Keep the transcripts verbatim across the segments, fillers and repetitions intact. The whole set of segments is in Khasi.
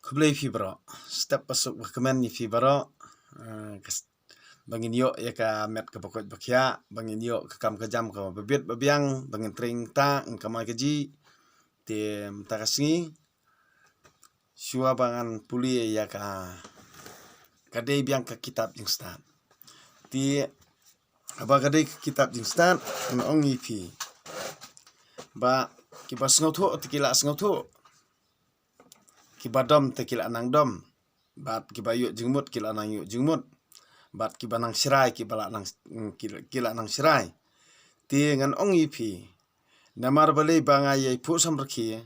Khublei phi baroh. Step ba suk ba kmen ïa phi baroh. Ah, ka s-, ba ngin ïoh ïa ka met kaba koit ba khiah, ba ngin ïoh ka kam ka jam kaba bit ba biang, ba ngin trei ngta, ngin kamai kajih. Te mynta ka sngi, shuwa ba ngan pule ïa ka, ka dei biang ka kitab Jingstad. Te haba ka dei ka kitab Jingstad, ngan ong ïa phi ba kiba sngewthuh te ki la sngewthuh, kiba dom te ki la nang dom, bad kiba ïoh jingmut ki la nang ïoh jingmut, bad kiba nang shrai kiba la nang, ki, ki la nang shrai. Te ngan ong ïa phi, namar balei ba nga ïai phuh samrkhie,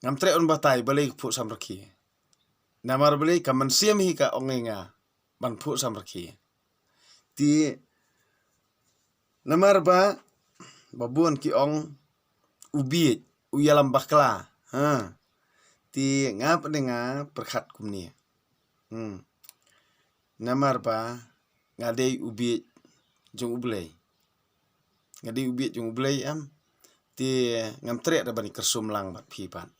ngam treh un batai balei phuh samrkhie. Namar balei ka mynsiem hi ka ong ïa nga ban phuh samrkhie. Te namar ba, ba bun ki ong u bieit u ïalam bakla. Ha. Te nga pat de nga pyrkhat kumne. Hmm. Namar ba nga dei u bieit jong U Blei. Nga dei u bieit jong U Blei em. Te ngam treh da ban kyrsum lang bad phi pat,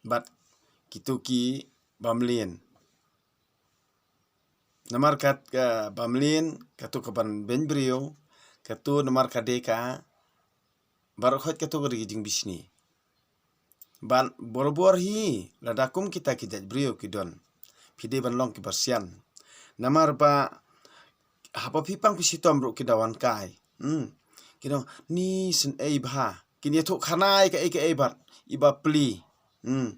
bad kito kiba mlien. Namar kat kaba mlien, kato kaban beiñ briew, kato namar ka dei ka, baroh khoit kato ka dei ka jingbishni. Bad borabor hi, lada kum kita ki jait briew ki don, phi dei ban long kiba sian. Namar ba haba phi pang phi shitom ruh ki da wan kai. Hmm. Ki dong, ni sngewbha. Kin ïathuh khana ïa kaei kaei bad i bapli. Hmm.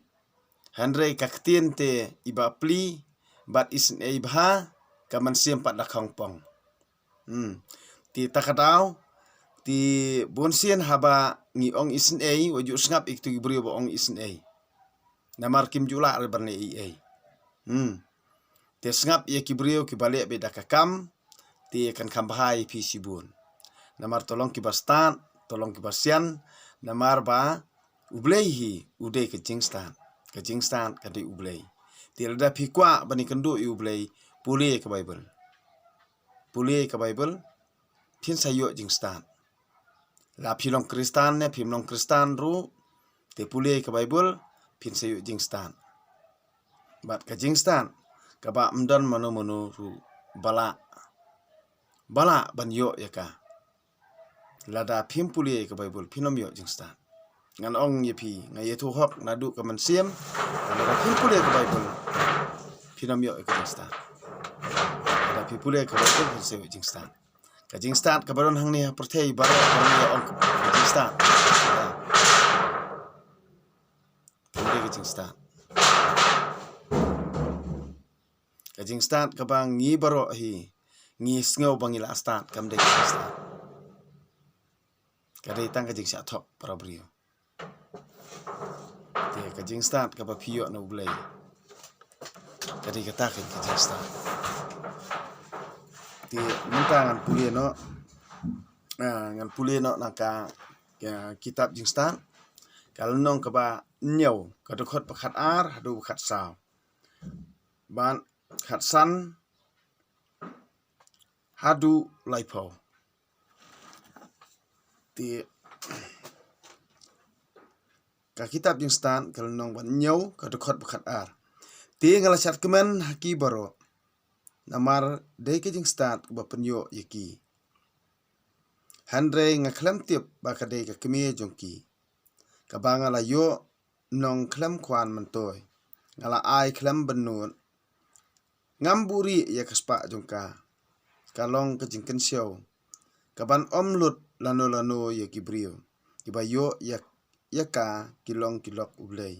Hynrei ka ktien te i bapli bad i sngewbha, ka mynsiem pat da khongpong. Hmm. Te ta ka daw, te bunsien haba ngi ong isynei, wat ju sngap ïa kitu ki briew ba ong isynei. Namar kim ju lah re ban leh ei ei. Hmm. Te sngap ïa ki briew kiba leh beit da ka kam, te kan kham bha ïa phi shibun. Namar to long kiba stad, to long kiba sian, namar ba U Blei hi u dei ka jingstad. Ka jingstad ka dei U Blei. Te lada phi kwah ban ïakynduh ïa U Blei, pule ka Baibl. Pule ka Baibl, phin sa ïoh jingstad. La phi long Khristan ne phim long Khristan ruh, te pule ka Baibl, phin sa ïoh jingstad. Bad ka jingstad kaba ym don mano mano ruh ba lah, ba lah ban ïoh ïa ka. Lada phim pule ka Baibl, phin ym ïoh jingstad. Ngan ong ïa phi, nga ïathuh hok naduh ka mynsiem, lada phim pule ka Baibl, phin ym ïoh ïa ka jingstad. Lada phi pule ka Baibl, phin sa ïoh jingstad. Ka jingstad kaba don hangne ha pyrthei baroh, baroh ïa ong ka jingstad. Ya. Kam dei ka jingstad. Ka jingstad kaba ngi baroh hi ngi sngew ba ngi la stad, kam dei ka jingstad. Ka dei tang ka jingshah thok para briew. Te ka jingstad kaba phi ïoh na U Blei, ka dei kata ka jingstad. Te mynta ngan pule noh, ah, ngan pule noh na ka, ka kitab Jingstad, ka lynnong kaba hynñiew, ka dkhot ba khatar haduh ba khatsaw. Bad khatsan haduh laiphew. Te ka kitab Jingstad ka lynnong ba hynñiew, ka dkhot ba khatar. Te nga la shad kmen ha ki baroh, namar dei ka jingstad kaba pynïoh ïa ki. Hynrei nga khlem tip ba ka dei ka kmie jong ki, kaba nga la ïoh nongkhlem khwan myntoi, nga la ai khlem bynnud. Ngam buhrieh ïa ka spah jong ka. Ka long ka jingkynshew kaban ym lut lano lano ïa ki briew. Kiba ïoh ïa, ïa ka ki long ki lok U Blei.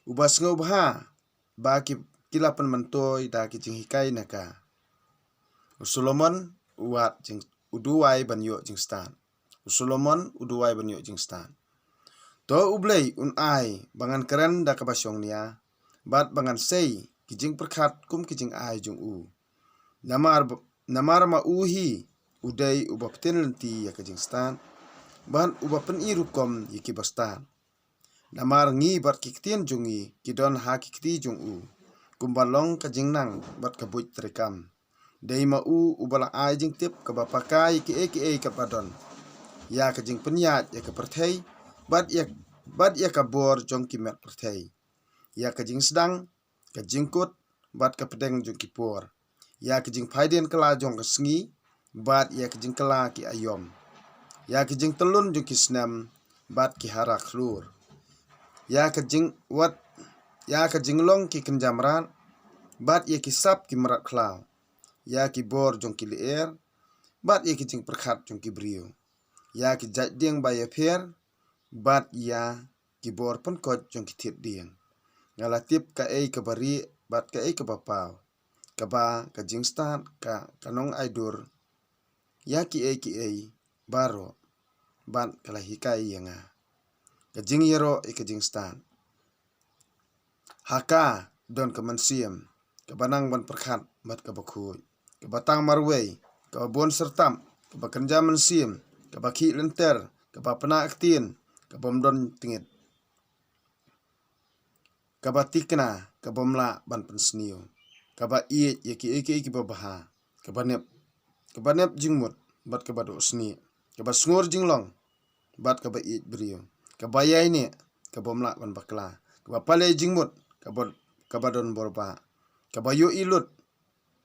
Uba sngewbha ba ki, ki la pynmyntoi da ki jinghikai na ka. U Solomon u wad jing, u duwai ban ïoh jingstad. U Solomon u duwai ban ïoh jingstad. To U Blei un ai ba ngan kren da kaba shongnia, bad ba ngan sei ki jingpyrkhat kum ki jingai jong u. Namar, namar ma u hi u dei uba pynlynti ïa ka jingstad, bad uba pyni rukom ïa kiba stad. Namar ngi bad ki ktien jong ngi ki don ha ki kti jong u, kumba long ka jingnang bad ka buit treikam. Dei ma u uba la ai jingtip kaba paka ïa kiei kiei kaba don, ïa ka jingpynïaid ïa ka pyrthei, bad ïa, bad ïa ka bor jong ki met pyrthei, ïa ka jingsdang, ka jingkut, bad ka pdeng jong ki por, ïa ka jingphaidien kylla jong ka sngi, bad ïa ka jingkylla ki aïom, ïa ka jingtyllun jong ki snem, bad ki hara khlur, ïa ka jingwat, ïa ka jinglong ki kynja mrad, bad ïa ki sap ki mrad khlaw, ïa ki bor jong ki lyer, bad ïa ki jingpyrkhat jong ki briew, ïa ki jait dieng ba ïapher, bad ïa ki bor pynkoit jong ki thied dieng. Nga la tip kaei kaba rieh bad kaei kaba paw, kaba ka jingstad ka, ka nongai dur ïa kiei kiei baroh, bad ka la hikai ïa nga ka jingïaroh ïa ka jingstad. Ha ka don ka mynsiem kaba nang ban pyrkhat bad kaba khuid, kaba tang marwei, kaba bun syrtap, kaba kynja mynsiem, kaba khih lynter, kaba pynah ktien, kaba ym don tngit, kaba tikna, kaba ym lah ban pynsniew, kaba ïeit ïa kiei kiei kiba bha, kaba nep, kaba nep jingmut bad kaba dohsnieh, kaba sngur jinglong bad kaba ïeit briew, kaba ïaineh, kaba ym lah ban bakla, kaba pale jingmut, kaba, kaba don bor ba, kaba ïohi lut,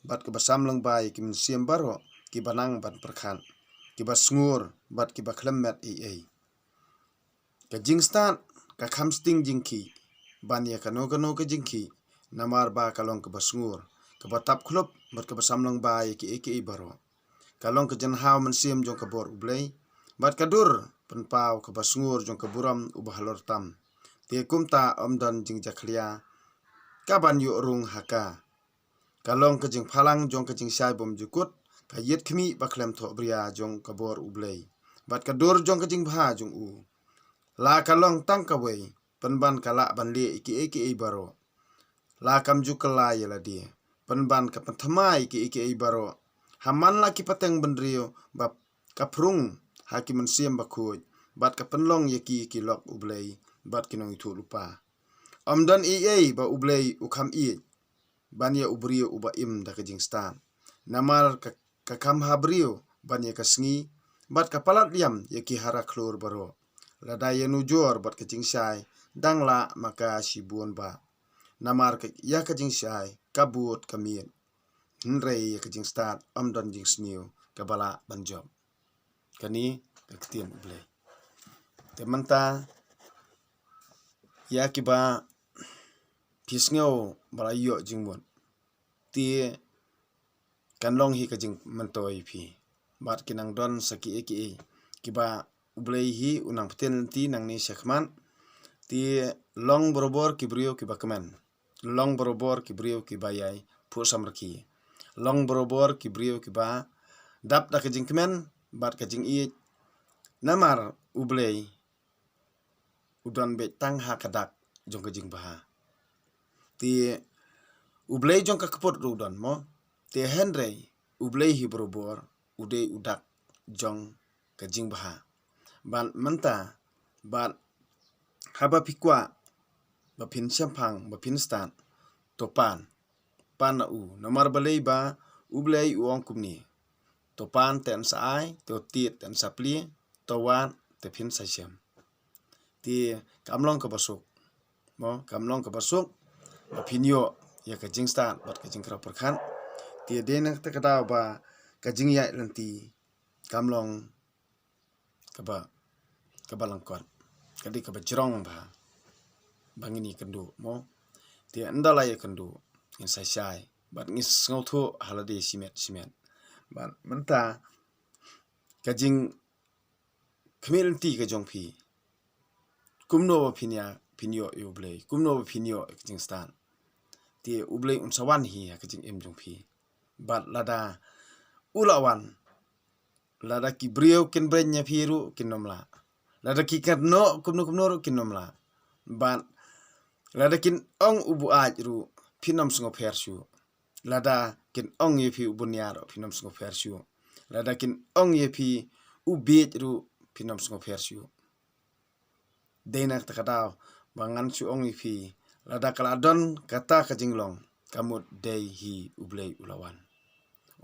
bad kaba sam lyngba ïa ki mynsiem baroh kiba nang ban pyrkhat, kiba sngur bad kiba khlem met ei ei. Ka jingstad ka kham sting jingkhih ban ïa kano kano ka jingkhih, namar ba ka long kaba sngur, kaba tap khlop bad kaba sam lyngba ïa kiei kiei baroh. Ka long ka jinghaw mynsiem jong ka bor U Blei, bad ka dur pynpaw kaba sngur jong ka burom uba halor tam. Te kumta ym don jingjakhlia kaban ïoh rung ha ka. Ka long ka jingphalang jong ka jingshai bymjukut, ka ïit khmih ba khlem thohbria jong ka bor U Blei, bad ka dur jong ka jingbha jong u. La ka long tang kawei, pynban ka lah ban leh ïa kiei kiei baroh. La kam ju kylla ïa lade, pynban ka pynthymmai ïa kiei kiei baroh. Ha man la ki pateng bynriew ba ka phrung ha ki mynsiem bakhuid, bad ka pynlong ïa ki ki lok U Blei bad ki nongïathuhlypa. Ym don ei ei ba U Blei u kham ïeit ban ïa u briew uba im da ka jingstad. Namar ka, ka kham ha briew ban ïa ka sngi, bad ka palat liam ïa ki hara khlur baroh. Lada ïa nujor bad ka jingshai dang lah ma ka shibun ba. Namar ka, ïa ka jingshai ka bud ka miet, hynrei ïa ka jingstad ym don jingsniew kaba lah ban jop. Kane ka ktien U Blei. Te mynta ïa kiba phi sngew ba la ïoh jingmut, te kan long hi ka jingmyntoi phi. Bad ki nang don sa kiei kiei kiba U Blei hi u nang pyntieng lynti nangne shakhmat. Te long barabor ki briew kiba kmen, long barabor ki briew kiba ïai phuh samrkhie, long barabor ki briew kiba dap da ka jingkmen bad ka jingïeit. Namar U Blei u don beit tang ha ka dak jong ka jingbha. Te U Blei jong ka kput ruh u don mo. Te hynrei U Blei hi barabor u dei u dak jong ka jingbha. Bad mynta, bad haba phi kwah ba phin shemphang, ba phin stad, to pan, pan na u. Namar balei ba U Blei u ong kumne: To pan te yn sa ai, to tied te yn sa plie, to wad te phin sa shem. Te kam long kaba suk mo, kam long kaba suk ba phin ïoh ïa ka jingstad bad ka jingkraw pyrkhat. Te dei na kata ka daw ba ka jingïaid lynti kam long kaba, kaba lyngkot, ka dei kaba jrong bha ba ngin ïakynduh mo. Te ynda la ïakynduh ngin sa shai bad ngin sngewthuh ha lade shimet shimet. Bad mynta ka jingkhmih lynti ka jong phi, kumno ba phin ïa, phin ïoh ïa U Blei, kumno ba phin ïoh ïa ka jingstad. Te U Blei un sa wan hi ha ka jingim jong phi. Bad lada u la wan, lada ki briew kin beiñ ïa phi ruh kin ym lah. Lada ki kynnoh kumno kumno ruh kin ym lah. Bad lada kin ong u buaid ruh phin ym sngewpher shuh. Lada kin ong ïa phi u bun ïar ruh phin ym sngewpher shuh. Lada kin ong ïa phi u bieit ruh phin ym sngewpher shuh. Dei na kata ka daw ba ngan shu ong ïa phi, lada ka la don kata ka jinglong, ka mut dei hi U Blei u la wan.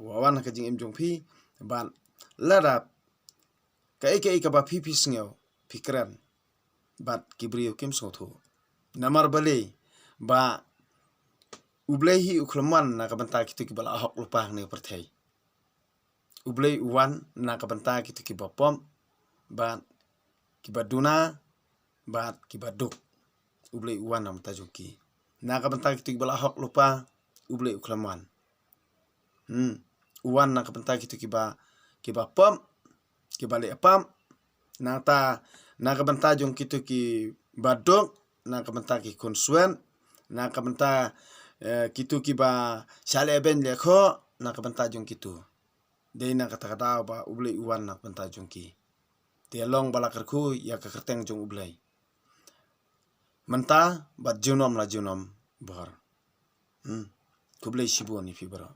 U la wan ha ka jingim jong phi. Bad lada kaei kaei kaba phi, phi sngew, phi kren, bad ki briew kim sngewthuh. Namar balei? Ba U Blei hi u khlem wan na ka bynta kito kiba la hok lypa ha kane ka pyrthei. U Blei u wan na ka bynta kito kiba pop bad kiba duna bad kiba duk. U Blei u wan na ka bynta jong ki. Na ka bynta kito kiba la hok lypa, U Blei u khlem wan. Hmm. U wan na ka bynta kito kiba, kiba pop, kiba leh pop. Nangta na ka bynta jong kito kiba duk, na ka bynta ki khun swet, na ka bynta, eh, kito kiba shah leh beiñ leh khoh, na ka bynta jong kito. Dei na kata ka daw ba U Blei u wan na ka bynta jong ki. Te long ba la kyrkhu ïa ka kyrteng jong U Blei mynta bad junom la junom bor. Hmm. Khublei shibun ïa phi baroh.